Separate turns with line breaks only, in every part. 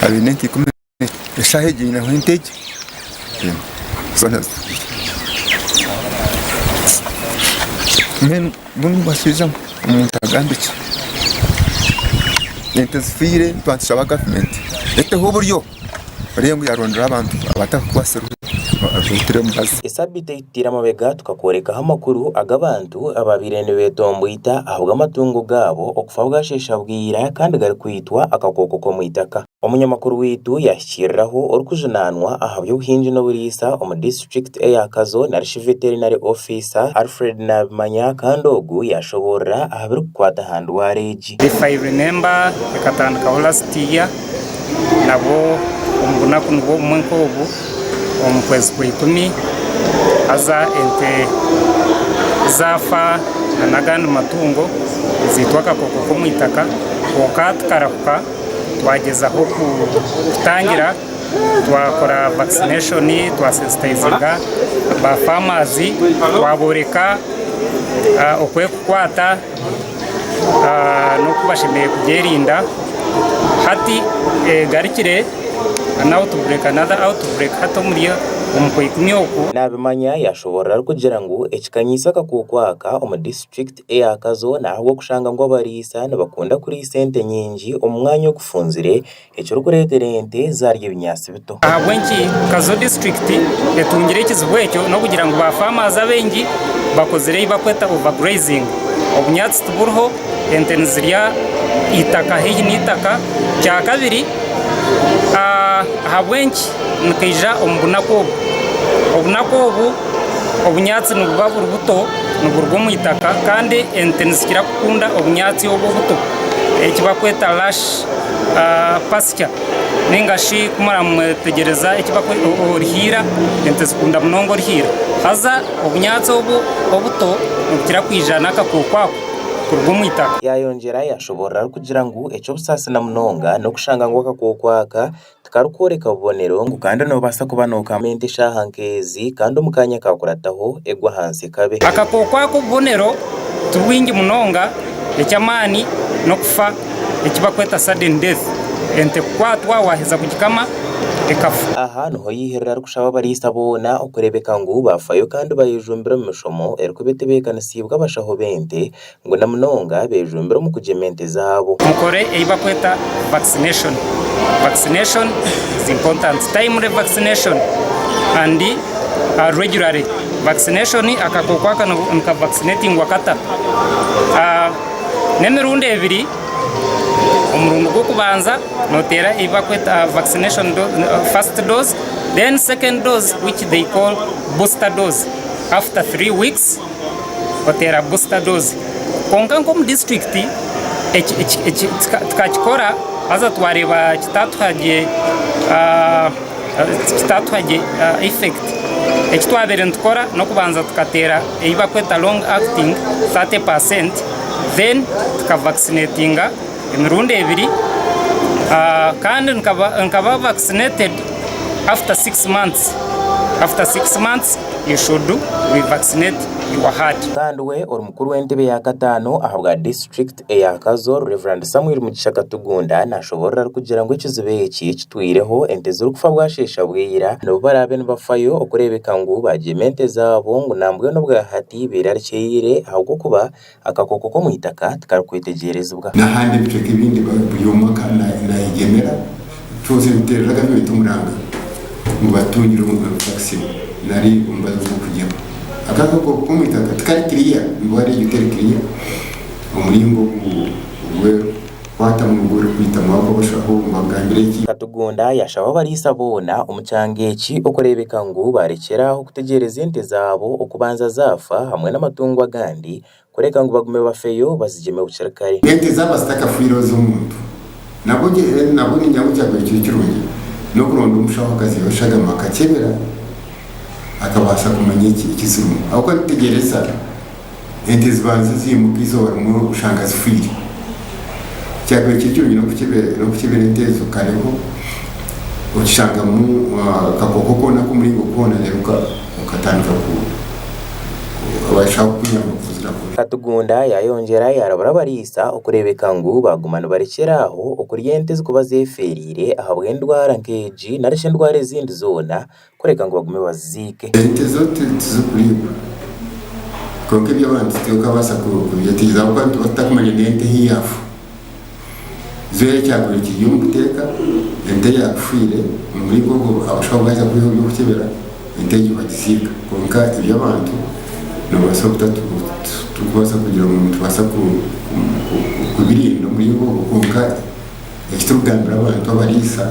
Abaine ente ikumu Eshaaha egi nyineho ente egi emwe zoona zifiire. Mbwenu mbwenu bashaija mwe omuntu agambe ki? Ente zifiire twaba nitushaba gavumenti eteho oburyo oreebe ngu yaarondera abantu abatarikukwatsirwe babeetere omubazi.
Esabiiti ei tutaire amabega tukakworekaho amakuru ag'abantu ababaire nibetomboita ahabw'amatungo gaabo okufa bwasheesha bwira kandi garikwitwa akakooko k'omu itaka. Omunyamakuru waitu yahikiiriraho orikujunaanwa aha by'obuhingi n'oburiisa omu disiturikiti eya Kazo narishi Veterinary Officer Alfred Nabimanya kandi ogu yashoboorora aha birikukwata aha ndwara egi.
If I remember ekatandikaho last year nabwo omu bunaku nibwo bumwe nk'obu omu kwezi kwa ikumi haza ente zaafa n'agandi matungo niziitwa akakooko k'omwitaka kwonka tukarahuka Twagyezaho kutangira twakora vaccination, twasensitayizinga ba farmers, twaboreka oku erikukwata n'oku bashemereire kugyerinda. Hati egarukire an outbreak, another outbreak hati omuri omu Kwaikumi oku.
Nabimanya yashoborora arikugira ngu ekikanyiise akakooko aka omu disiturikiti eya Kazo n'ahabw'okushanga ngu abariisa nibakunda kuriisa ente nyingi omu mwanya ogufunzire ekirikureetera ente zaarya ebinyaatsi bito.
Ahabw'enki Kazo disiturikiti etungire ekizibu ekyo n'okugira ngu ba farmers abaingi bakozire ei barikweta overgrazing. Obunyaatsi tiburiho, ente nizirya eitaka haihi n'eitaka. Kyakabiri, ahabw'enki nikaija omu bunaku obu? Obunaku obu obunyaatsi nibuba buri buto. Niburuga omu itaka kandi ente nizikira kukunda obunyaatsi obu obuto eki barikweta lush pasture ninga shi ku muramwetegyereza eki barikweta oruhiira, ente zikunda munonga oruhiira. Haza obunyaatsi obu obuto nibukira kwija n'akakooko ako kuruga omu itaka.
Yaayongyera yaashoboorora arikugira ngu eky'obusaasi na munonga n'okushanga ngu akakooko aka Tikarikworeka bubonero ngu kandi noobaasa kuba nookama ente eshaaha nk'ezi kandi omu kaanya akaakurataho egwe ahansi ekabe.
Akakooko ako obubonero ti bwingi munonga, eky'amaani n'okufa eki barikweta sudden death, ente kukwatwa waaheza kugikama ekafa.
Aha niho yaiherera arikushaba abariisa boona okureebeka ngu baafayo kandi bayejumbira omu mishomo erikuba etebeekanisiibwe abashaho b'ente ngu na munonga bejumbire omu kugyema ente zaabo.
Mukore ei bakweta vaccination. Vaccination is important. Timely vaccination and regularly. Vaccination akakooko aka nika vaccinatingwa kata? N'emirundi ebiri, omurundi gw'okubanza noteera ei bakweta vaccination first dose, then second dose which they call booster dose after 3 weeks. oteera booster dose. Kwonka nk'omu disiturikiti eki tukakikora haza twareeba kitatuha gye kitatuha gye effect. Eki twabaire nitukora n'okubanza tukateera ei barikweta long acting 30% then tukavakisinentinga emirundi ebiri kandi nkaba vaccinated after 6 months, after 6 months. You should revaccinate your herd.
Kandi we ori mukuru w'entebe ya kataano ahabwa disiturikiti eya Kazo, Rev. Samuel Mugisha Katugunda nashoborora arikugira ngu ekizibu eki kitwireho ente zirikufa bwasheesha bwira n'obu baraabe nibafayo okureebeka ngu baagyema ente zaabo ngu nambwenu obwahati beerarikyeire ahabw'okuba akakooko k'omwitaka tikarikwetegyerezibwa.
N'ahandi ebicweka ebindi buri omwe nayegyemera kyonka nituteerera gavumenti omuranga ngu batutungire vaccine nari omubazi gw'okugyema. Aka akakooko k'omwitaka tikari kiriya, endwara egyo teri kiriya omuringo ogu Kwata ngu orikwita mwabo abashaho mubagambire eki.
Katugunda yashaba abariisa boona omu kyanga eki okureebeka ngu barekyera aho kutegyereza ente zaabo okubanza zaafa hamwe n'amatungo agandi kureka ngu bagume bafeyo bazigyeme bukiri kare.
Ente zaaba zitakafiire ez'omuntu nabwo nabwo niinyija ngu kyakubaire kiri kirungi n'okuronda omushaho akazihaho eshagama akakyebera akabaasa kumanya ekizirimu ahabw'okuba nitutegyereza Ente zibanze ziimuke eizooba rimwe oshanga zifiire. Kyakubaire kiri kirungi n'okukyebera ente ezo kareho okishangamu akakooko koona ak'omuringo gwona reero okatandika ku. Abashaho kukuyamba kuzira kubi.
Katugunda yayongyera yarabura abariisa okureebeka ngu baguma nibarekyera aho okurya ente ezikuba zefeereire ahabw'endwara nk'egi narishi endwara ezindi zoona kureka ngu bagume baziziike.
Ente zo tizikuriibwa kwonka eby'abantu titukabaasa kubyetegyereza ahabw'okuba nituba tutakumanya n'ente ahi yaafa. Zo ekyakubaire kiri omu kuteeka, ente yaakufiire omu muringo ogwo abashaho baaza kwihaho eby'okukyebera ente egyo bagiziika. Kwonka eby'abantu noobaasa kuba kugira ngu nitubaasa kubirinda omu muringo ogwo kwonka Eki turikugambira abantu abariisa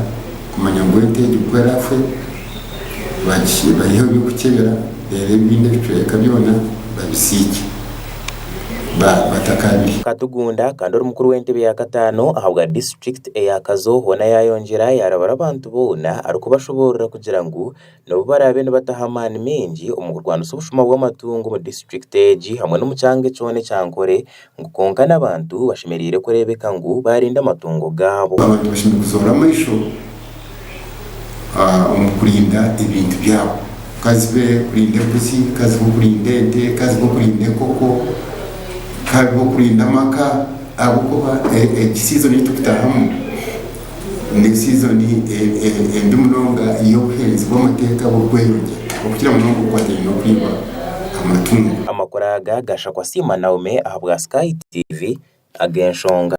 kumanya ngu ente egyo ku eraafe baiheho eby'okukyebera reero ebindi ebicweka byona babisiikye batakabirya.
Katugunda kandi ori mukuru w'entebe ya kataano ahabwa disiturikiti eya Kazo hoona yayongyera yarabura abantu boona arikubashoboorora kugira ngu N'obu baraabe nibataho amaani maingi omu kurwanisa obushuma bw'amatungo omu disiturikiti egi hamwe n'omu kyanga kyona ekya Nkore ngu kwonka n'abantu bashemereire kureebeka ngu baarinda amatungo gaabo.
Abantu bashemereire kuzoora amaisho omu kurinda ebintu byabo, ka zibe kurinda embuzi, ka zibe okurinda ente, ka zibe okurinda enkoko, ka bibe okurinda amaka ahabw'okuba egi siizoni ei turikutaahamu Ni siizoni embi munonga y'obuheereza bw'amateeka burikweyongyera, okukira munonga obukwatiraine n'okwiba amatungo.
Amakuru aga gashakwa Siima Naume ahabwa Sky TV ag'enshonga.